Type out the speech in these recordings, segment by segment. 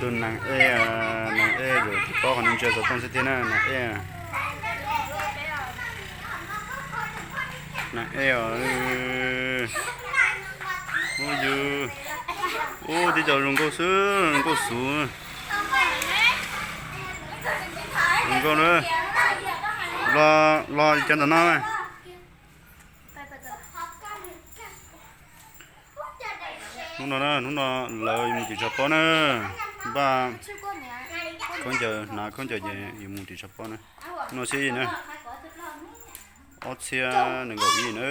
Tus nas ej, nas ej zaum tsis paub qhov no ntsia xov tooj xwb thiab na, nas ej. Nas ej os. Ub yus, ub tib co zoo nkauj xwb, zoo nkauj xwb. Zoo nkauj na. Los, los cov ntawm no. Hnub no, hnub no lawv yuav mus tim tshav pob na. Npaj khaub ncaws, hnav khaub ncaws ces yuav mus tim tshav pob na. Hnub no xiab yij na, ob txhiab nees nkaum ib na.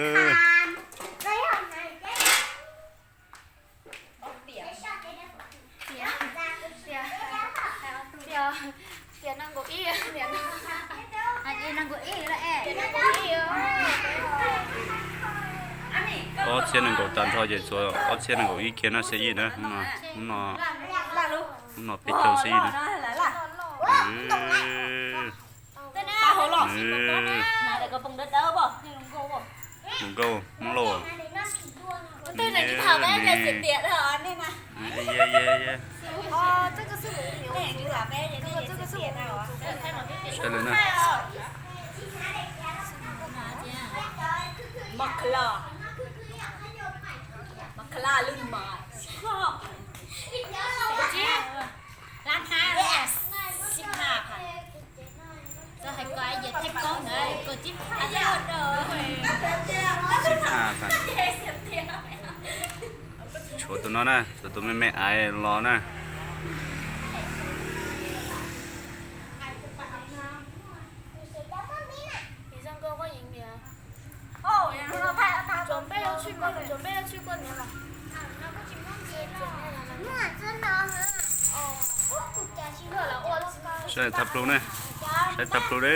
Ob txhiab nees nkaum tag nrho ces txuas ob txhiab nees nkaum ib kiag na, xiab yij na. Hnub no, hnub no peb caug xiab yij na. Zoo nkauj, Hmoob Lauj. Saib lawm na. Xib hawb. Tshuav tus no na, tshuav tus me me aiv los na. Saib tag plhu ne, saib tag plhu ne.